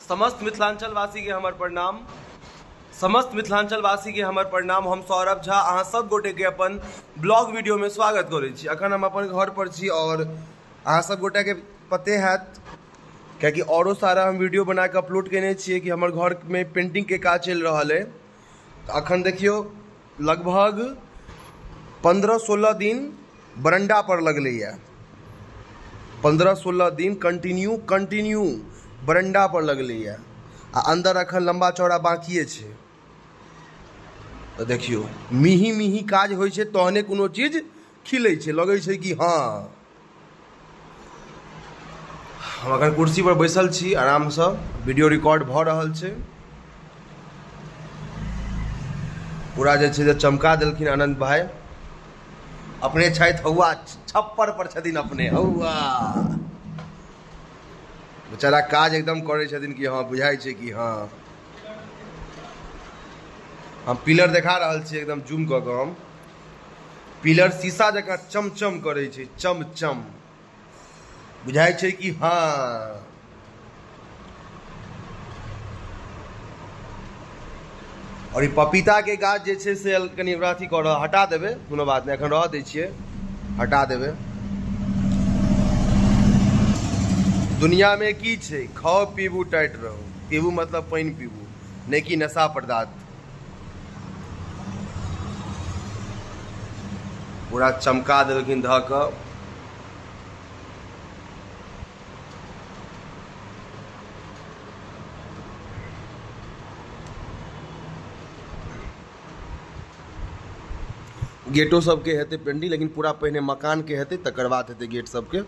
समस्त मिथिलांचलवासी के हमर प्रणाम। समस्त मिथिलांचलवासी के हमर प्रणाम। हम सौरभ झा अहाँ सब गोटे के अपन ब्लॉग वीडियो में स्वागत करै छी। अखन हम अपन घर पर छी और अहाँ सब गोटे के पते हैत, कियाकि औरो सारा हम वीडियो बना के अपलोड केने छियै कि हमर घर में पेंटिंग के काज चलि रहल है। तो अखन देखियो लगभग 15-16 दिन बरंडा पर लगलैया, 15-16 दिन कंटिन्यू बरंडा पर लगलैया आ अंदर अखन लंबा चौड़ा बाकिए छै। तो देखियो मिही मिही काज होइ छै तहने कोनो चीज खिलै छै, लगै छै कि हाँ। हम अखन कुर्सी पर बैसल छी आरामसँ, वीडियो रिकॉर्ड भऽ रहल छै। पूरा जे छै से चमका देलखिन आनंद भाई, अपने छथि हौआ छप्पर पर छथिन अपने हौआ, बेचारा काज एकदम करै छथिन कि हाँ बुझाइ छै कि हाँ। हम पिलर देखा रहल छी एकदम जूम कऽ कऽ, हम पिलर शीशा जकाँ चमचम करै छै, चमचम बुझाइ छै कि हाँ। और ई पपीता के गाछ जे छै से कनि ओकरा अथी करऽ हटा देबै, कोनो बात नहि, एखन रहऽ दै छियै, हटा देबै। दुनिया में की छै, खाओ पीबू टाइट रहू, पीबू मतलब पानि पीबू, नहि कि नशा पदार्थ। पूरा चमका देलखिन धऽ कऽ। गेटो सबके हेतै पेंटिंग, लेकिन पूरा पहिने मकान के हेतै तकर बाद हेतै गेट सबके।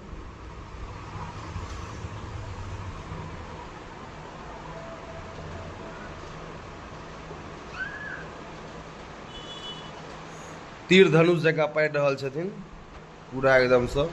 तीर धनुष जकाँ पारि रहल छथिन पूरा एकदमसँ।